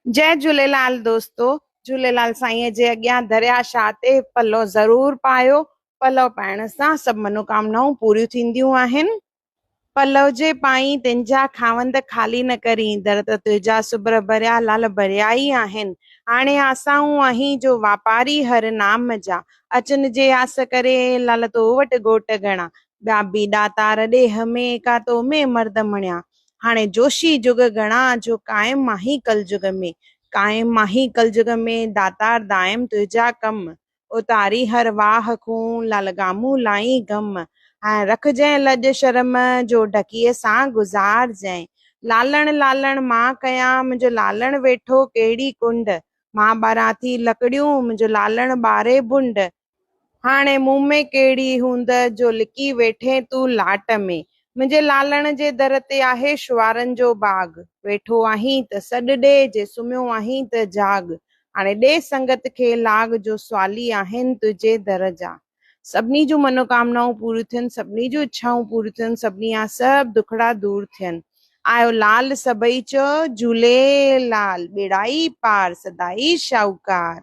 جئي جهوليلال دوستو جهوليلال سائين جي اڳيان دريا شاهه تي پلو ضرور پايو پلو پائڻ سان سڀ منوڪامنائون پوريون ٿينديون آهن. پلو جي پائين تنهنجا خاوند خالي نه ڪرين در ته تنهنجا سٻر ڀريا لال ڀريا ئي آهن هاڻي آسائون آهين جو واپاري هر نام جا اچن جي آس ڪري لال تو وٽ گهوٽ گهڻا ٻيا به ڏاتار ڏيهه ۾ ڪا تو ۾ مرد مڻيا هاڻي جوشي جڳ گهڻا جو قائم آهين ڪلجڳ ۾، قائم آهين ڪلجڳ ۾، داتار دائم تنهنجا ڪم، اتاري هر واهه کون، لال گامون لائين غم، هاڻي رکجئين لڄ شرم، جو ڍڪيء سان گذارجئين. لالڻ لالڻ مان ڪيان، منهنجو لالڻ ويٺو ڪهڙي ڪنڊ، مان ٻاران ٿي لڪڙيون، منهنجو لالڻ ٻاري ڀنڊ. هاڻي مون ۾ ڪهڙي هوند جو لڪي ويٺين تون لاٽ ۾. منهنجي لالڻ جي در تي آهي شوارن جو باغ. ويٺو آهين ته سڏ ڏي، جي سمهيو آهين ته جاڳ. هاڻي ڏي سنگت کي لاڳ جو سوالي آهن تنهنجي در جا. سڀني جون منوڪامنائون پوريون ٿين، سڀني جون اڇائون پوريون ٿين، سڀني جا سڀ دکڙا دور ٿين. آيو لال سڀئي چئو جهوليلال، ٻيڙائي پار، سدائي شاهوڪار.